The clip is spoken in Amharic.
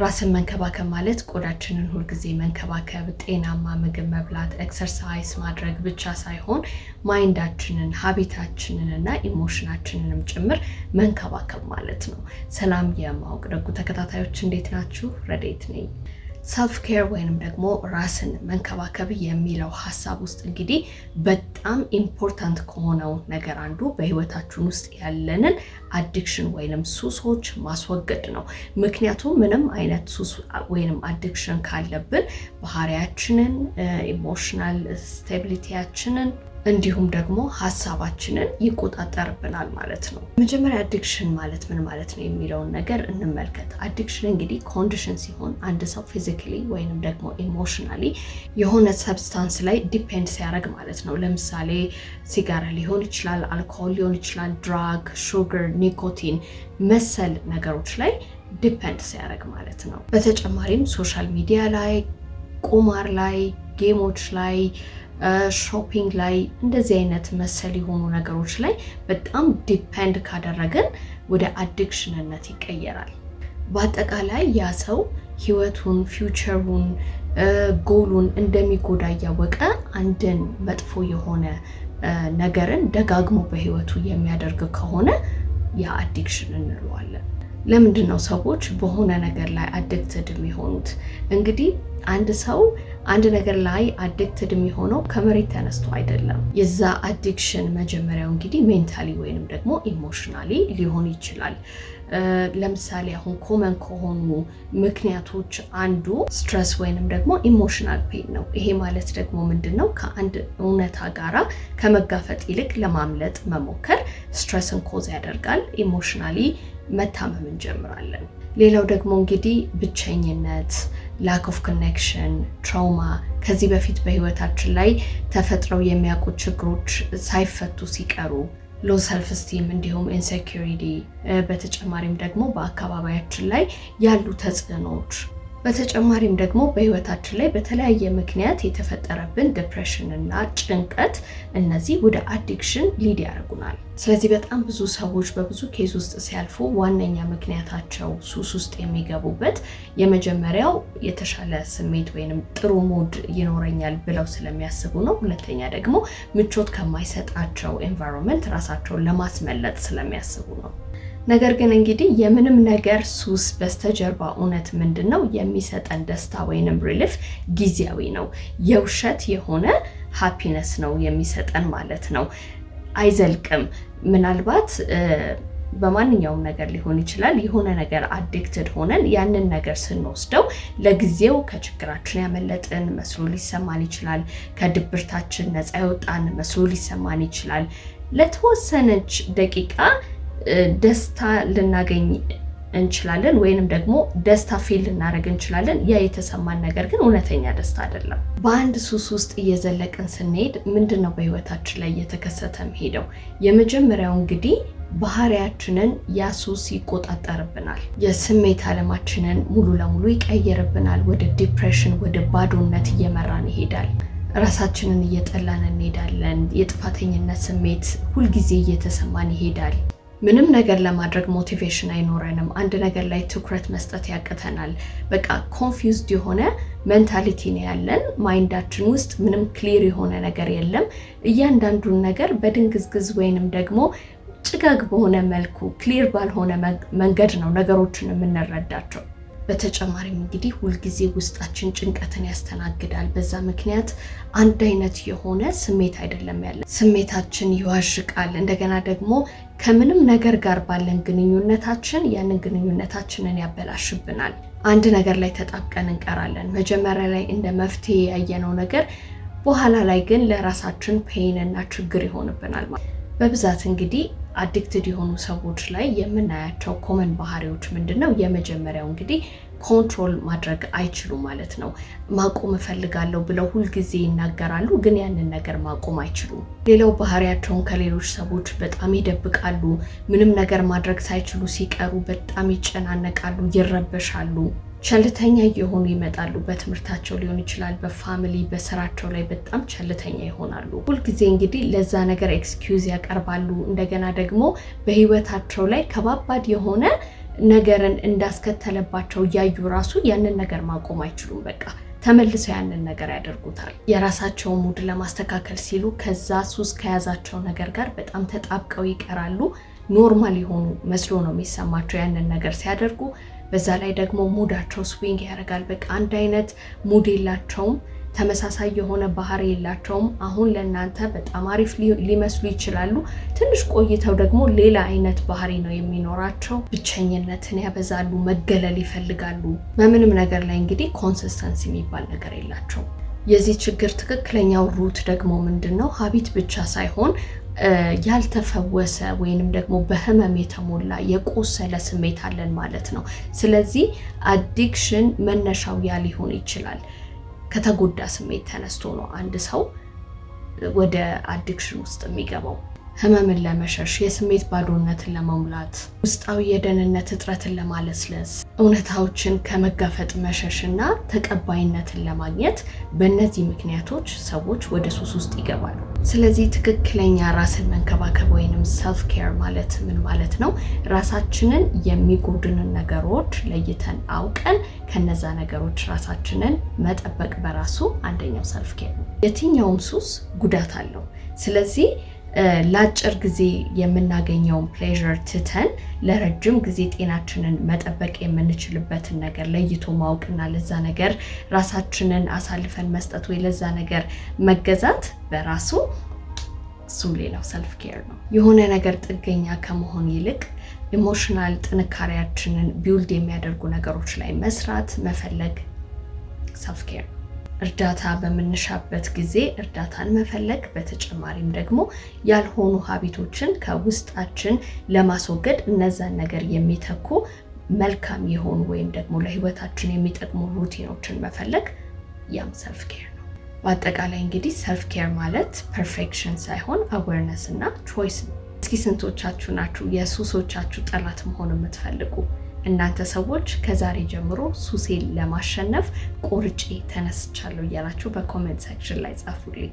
ራስን መንከባከብ ማለት ቆዳችንን ሁልጊዜ መንከባከብ፣ ጤናማ ምግብ መብላት፣ exercise ማድረግ ብቻ ሳይሆን mind ኣችንን፣ habit ኣችንን እና emotion ኣችንንም ጭምር መንከባከብ ማለት ነው። ሰላም የማወቅ ደጉ ተከታታዮች፣ እንዴት ናችሁ? ረዴት ነኝ። Self care ወይንም ደግሞ ራስን መንከባከብ የሚለው ሀሳብ ውስጥ እንግዲህ በጣም important ከሆነው ነገር አንዱ በህይወታችን ውስጥ ያለንን addiction ወይንም ሱሶች ማስወገድ ነው። ምክንያቱም ምንም አይነት ሱስ ወይንም addiction ካለብን ባህሪያችንን፣ emotional stability ያችንን እንዲሁም ደግሞ ሀሳባችንን ይቆጣጠርብናል ማለት ነው። መጀመሪያ addiction ማለት ምን ማለት ነው የሚለውን ነገር እንመልከት። Addiction እንግዲህ condition ሲሆን አንድ ሰው physically ወይንም ደግሞ emotionally የሆነ substance ላይ depend ሲያደርግ ማለት ነው። ለምሳሌ ሲጋራ ሊሆን ይችላል፣ አልኮሆል ሊሆን ይችላል፣ drug፣ sugar፣ nicotine መሰል ነገሮች ላይ depend ሲያደርግ ማለት ነው። በተጨማሪም social media ላይ፣ ቁማር ላይ፣ game ኦች ላይ፣ shopping ላይ፣ እንደዚህ አይነት መሰል የሆኑ ነገሮች ላይ በጣም depend ካደረግን ወደ addiction ነት ይቀየራል። በአጠቃላይ ያ ሰው ህይወቱን፣ future ኡን፣ ጎሉን እንደሚጎዳ እያወቀ አንድን መጥፎ የሆነ ነገርን ደጋግሞ በህይወቱ የሚያደርግ ከሆነ ያ addiction እንለዋለን። ለምንድን ነው ሰዎች በሆነ ነገር ላይ addicted የሚሆኑት? እንግዲህ አንድ ሰው አንድ ነገር ላይ addicted የሚሆነው ከመሬት ተነስቶ አይደለም። የዛ addiction መጀመሪያው እንግዲህ mentally ወይንም ደግሞ emotionally ሊሆን ይችላል። ለምሳሌ አሁን common ከሆኑ ምክንያቶች አንዱ stress ወይንም ደግሞ emotional pain ነው። ይሄ ማለት ደግሞ ምንድን ነው? ከአንድ እውነታ ጋራ ከመጋፈጥ ይልቅ ለማምለጥ መሞከር stress ን cause ያደርጋል። Emotionally መታመም እንጀምራለን። ሌላው ደግሞ እንግዲህ ብቸኝነት፣ lack of connection፣ trauma፣ ከዚህ በፊት በህይወታችን ላይ ተፈጥረው የሚያውቁ ችግሮች ሳይፈቱ ሲቀሩ፣ low self esteem እንዲሁም insecurity፣ በተጨማሪም ደግሞ በአካባቢያችን ላይ ያሉ ተጽዕኖዎች፣ በተጨማሪም ደግሞ በህይወታችን ላይ በተለያየ ምክንያት የተፈጠረብን depression እና ጭንቀት፣ እነዚህ ወደ addiction lead ያደርጉናል። ስለዚህ በጣም ብዙ ሰዎች በብዙ case ውስጥ ሲያልፉ ዋነኛ ምክንያታቸው ሱስ ውስጥ የሚገቡበት የመጀመሪያው የተሻለ ስሜት ወይንም ጥሩ mood ይኖረኛል ብለው ስለሚያስቡ ነው። ሁለተኛ ደግሞ ምቾት ከማይሰጣቸው environment ራሳቸውን ለማስመለጥ ስለሚያስቡ ነው። ነገር ግን እንግዲህ የምንም ነገር ሱስ በስተጀርባ እውነት ምንድን ነው? የሚሰጠን ደስታ ወይንም relief ጊዜያዊ ነው። የውሸት የሆነ happiness ነው የሚሰጠን ማለት ነው። አይዘልቅም። ምናልባት በማንኛውም ነገር ሊሆን ይችላል። የሆነ ነገር addicted ሆነን ያንን ነገር ስንወስደው ለጊዜው ከችግራችን ያመለጥን መስሎ ሊሰማን ይችላል። ከድብርታችን ነፃ የወጣን መስሎ ሊሰማን ይችላል። ለተወሰነች ደቂቃ ደስታ ልናገኝ እንችላለን፣ ወይንም ደግሞ ደስታ feel ልናደርግ እንችላለን። ያ የተሰማን ነገር ግን እውነተኛ ደስታ አይደለም። በአንድ ሱስ ውስጥ እየዘለቅን ስንሄድ ምንድን ነው በህይወታችን ላይ እየተከሰተ የሚሄደው? የመጀመሪያው እንግዲህ ባህሪያችንን ያ ሱስ ይቆጣጠርብናል። የስሜት ዓለማችንን ሙሉ ለሙሉ ይቀይርብናል። ወደ depression፣ ወደ ባዶነት እየመራን ይሄዳል። ራሳችንን እየጠላን እንሄዳለን። የጥፋተኝነት ስሜት ሁልጊዜ እየተሰማን ይሄዳል። ምንም ነገር ለማድረግ motivation አይኖረንም። አንድ ነገር ላይ ትኩረት መስጠት ያቅተናል። በቃ confused የሆነ mentality ነው ያለን። Mind ኣችን ውስጥ ምንም clear የሆነ ነገር የለም። እያንዳንዱን ነገር በድንግዝግዝ ወይንም ደግሞ ጭጋግ በሆነ መልኩ፣ clear ባልሆነ መንገድ ነው ነገሮችን የምንረዳቸው። በተጨማሪም እንግዲህ ሁልጊዜ ውስጣችን ጭንቀትን ያስተናግዳል። በዛ ምክንያት አንድ አይነት የሆነ ስሜት አይደለም ያለን፣ ስሜታችን ይዋዥቃል። እንደገና ደግሞ ከምንም ነገር ጋር ባለን ግንኙነታችን ያንን ግንኙነታችንን ያበላሽብናል። አንድ ነገር ላይ ተጣብቀን እንቀራለን። መጀመሪያ ላይ እንደ መፍትሄ ያየነው ነገር በኋላ ላይ ግን ለራሳችን pain እና ችግር ይሆንብናል። በብዛት እንግዲህ addicted የሆኑ ሰዎች ላይ የምናያቸው common ባህሪዎች ምንድን ነው? የመጀመሪያው እንግዲህ control ማድረግ አይችሉም ማለት ነው። ማቆም እፈልጋለሁ ብለው ሁልጊዜ ይናገራሉ፣ ግን ያንን ነገር ማቆም አይችሉም። ሌላው ባህሪያቸውን ከሌሎች ሰዎች በጣም ይደብቃሉ። ምንም ነገር ማድረግ ሳይችሉ ሲቀሩ በጣም ይጨናነቃሉ፣ ይረበሻሉ። ቸልተኛ እየሆኑ ይመጣሉ። በትምህርታቸው ሊሆን ይችላል፣ በ family፣ በስራቸው ላይ በጣም ቸልተኛ ይሆናሉ። ሁልጊዜ እንግዲህ ለዛ ነገር excuse ያቀርባሉ። እንደገና ደግሞ በህይወታቸው ላይ ከባባድ የሆነ ነገርን እንዳስከተለባቸው እያዩ ራሱ ያንን ነገር ማቆም አይችሉም። በቃ ተመልሰው ያንን ነገር ያደርጉታል። የራሳቸውን mood ለማስተካከል ሲሉ ከዛ ሱስ ከያዛቸው ነገር ጋር በጣም ተጣብቀው ይቀራሉ። Normal የሆኑ መስሎ ነው የሚሰማቸው ያንን ነገር ሲያደርጉ። በዛ ላይ ደግሞ mood ኣቸው swing ያደርጋል። በቃ አንድ አይነት mood የላቸውም። ተመሳሳይ የሆነ ባህሪ የላቸውም። አሁን ለእናንተ በጣም አሪፍ ሊመስሉ ይችላሉ። ትንሽ ቆይተው ደግሞ ሌላ አይነት ባህሪ ነው የሚኖራቸው። ብቸኝነትን ያበዛሉ፣ መገለል ይፈልጋሉ። በምንም ነገር ላይ እንግዲህ consistency የሚባል ነገር የላቸውም። የዚህ ችግር ትክክለኛው root ደግሞ ምንድን ነው? Habit ብቻ ሳይሆን ያልተፈወሰ ወይንም ደግሞ በህመም የተሞላ የቆሰለ ስሜት አለን ማለት ነው። ስለዚህ addiction መነሻው ያ ሊሆን ይችላል። ከተጎዳ ስሜት ተነስቶ ነው አንድ ሰው ወደ addiction ውስጥ የሚገባው። ህመምን ለመሸሽ፣ የስሜት ባዶነትን ለመሙላት፣ ውስጣዊ የደህንነት እጥረትን ለማለስለስ፣ እውነታዎችን ከመጋፈጥ መሸሽ እና ተቀባይነትን ለማግኘት፣ በእነዚህ ምክንያቶች ሰዎች ወደ ሱስ ውስጥ ይገባሉ። ስለዚህ ትክክለኛ ራስን መንከባከብ ወይንም self care ማለት ምን ማለት ነው? ራሳችንን የሚጎዱንን ነገሮች ለይተን አውቀን ከነዛ ነገሮች ራሳችንን መጠበቅ በራሱ አንደኛው self care ነው። የትኛውም ሱስ ጉዳት አለው። ስለዚህ ለአጭር ጊዜ የምናገኘውን pleasure ትተን ለረጅም ጊዜ ጤናችንን መጠበቅ የምንችልበትን ነገር ለይቶ ማወቅና ለዛ ነገር ራሳችንን አሳልፈን መስጠት ወይ ለዛ ነገር መገዛት በራሱ እሱም ሌላው self care ነው። የሆነ ነገር ጥገኛ ከመሆን ይልቅ emotional ጥንካሬያችንን build የሚያደርጉ ነገሮች ላይ መስራት መፈለግ self care ነው። እርዳታ በምንሻበት ጊዜ እርዳታን መፈለግ፣ በተጨማሪም ደግሞ ያልሆኑ habit ኦችን ከውስጣችን ለማስወገድ እነዛን ነገር የሚተኩ መልካም የሆኑ ወይም ደግሞ ለህይወታችን የሚጠቅሙ routine ኦችን መፈለግ ያም self care ነው። በአጠቃላይ እንግዲህ self care ማለት perfection ሳይሆን awareness እና choice ነው። እስኪ ስንቶቻችሁ ናችሁ የሱሶቻችሁ ጠላት መሆን የምትፈልጉ? እናንተ ሰዎች ከዛሬ ጀምሮ ሱሴን ለማሸነፍ ቆርጬ ተነስቻለሁ እያላችሁ በ comment section ላይ ጻፉልኝ።